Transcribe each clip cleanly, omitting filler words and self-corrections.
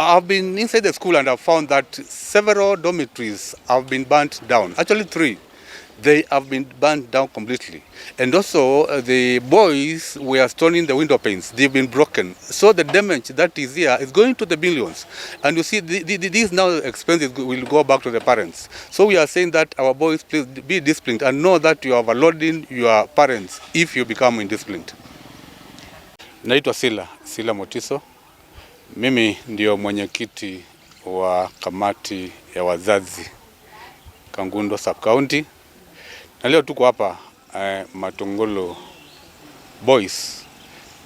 I've been inside the school and I've found that several dormitories have been burnt down. Actually, three. They have been burnt down completely. And also, the boys were stoning the window panes. They've been broken. So the damage that is here is going to the billions. And you see, these now expenses will go back to the parents. So we are saying that our boys, please be disciplined and know that you are overloading your parents if you become indisciplined. Naitwa Sila, Sila Motiso. Mimi ndio mwenyekiti wa kamati ya wazazi Kangundo Sub County, na leo tuko hapa Matongolo Boys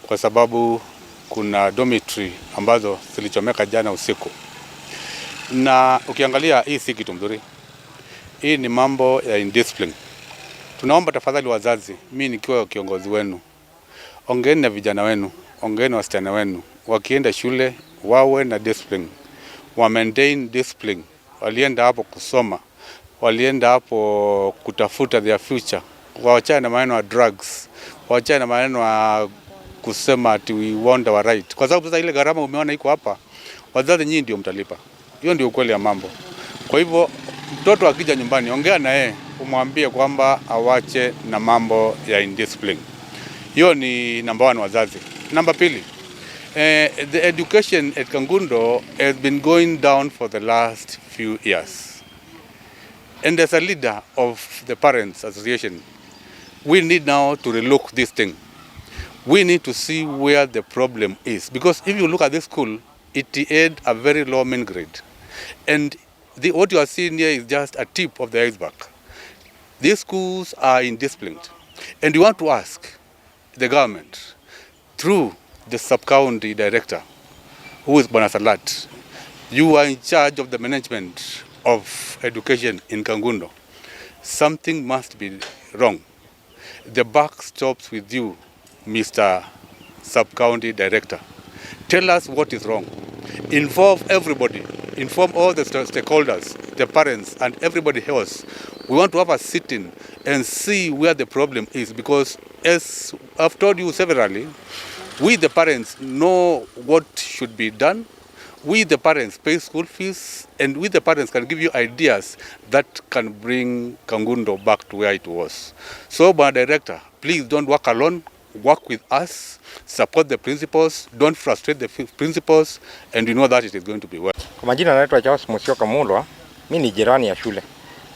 kwa sababu kuna dormitory ambazo zilichomeka jana usiku, na ukiangalia hii si kitu mzuri. Hii ni mambo ya indiscipline. Tunaomba tafadhali wazazi, mimi nikiwa kiongozi wenu, ongeeni na vijana wenu, ongeeni na wasichana wenu, wakienda shule wawe na discipline, wa maintain discipline. Walienda hapo kusoma, walienda hapo kutafuta their future, waachane na maneno ya drugs, waachane na maneno ya kusema ati we want our right, kwa sababu sasa ile gharama umeona iko hapa, wazazi nyinyi ndio mtalipa. Hiyo ndio ukweli ya mambo. Kwa hivyo mtoto akija nyumbani, ongea na yeye, umwambie kwamba awache na mambo ya indiscipline. Hiyo ni namba one, wazazi. Namba pili, the education at Kangundo has been going down for the last few years. And as a leader of the Parents Association, we need now to relook this thing. We need to see where the problem is. Because if you look at this school, it had a very low mean grade. And what you are seeing here is just a tip of the iceberg. These schools are indisciplined. And we want to ask the government, through the sub-county director, who is Bwana Salat, you are in charge of the management of education in Kangundo. Something must be wrong. The buck stops with you, Mr. Sub-County Director. Tell us what is wrong. Involve everybody. Inform all the stakeholders, the parents, and everybody else. We want to have a sitting and see where the problem is, because as I've told you severally, we the parents know what should be done. We the parents pay school fees, and we the parents can give you ideas that can bring Kangundo back to where it was. So, Bwana Director, please don't work alone. Work with us, support the principals, don't frustrate the principals, and you know that it is going to be well. Kwa majina naitwa Charles Musyoka Mulwa, mi ni jirani ya shule,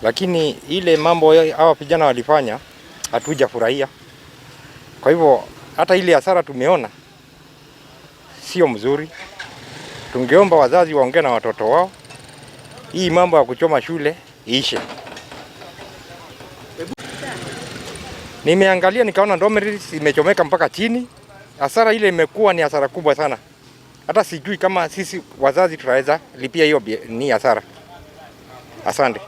lakini ile mambo hawa vijana walifanya hatujafurahia. Kwa hivyo hata ile hasara tumeona sio mzuri. Tungeomba wazazi waongee na watoto wao, hii mambo ya kuchoma shule iishe. Nimeangalia nikaona dormitories imechomeka mpaka chini. Hasara ile imekuwa ni hasara kubwa sana. Hata sijui kama sisi wazazi tutaweza lipia hiyo ni hasara. Asante.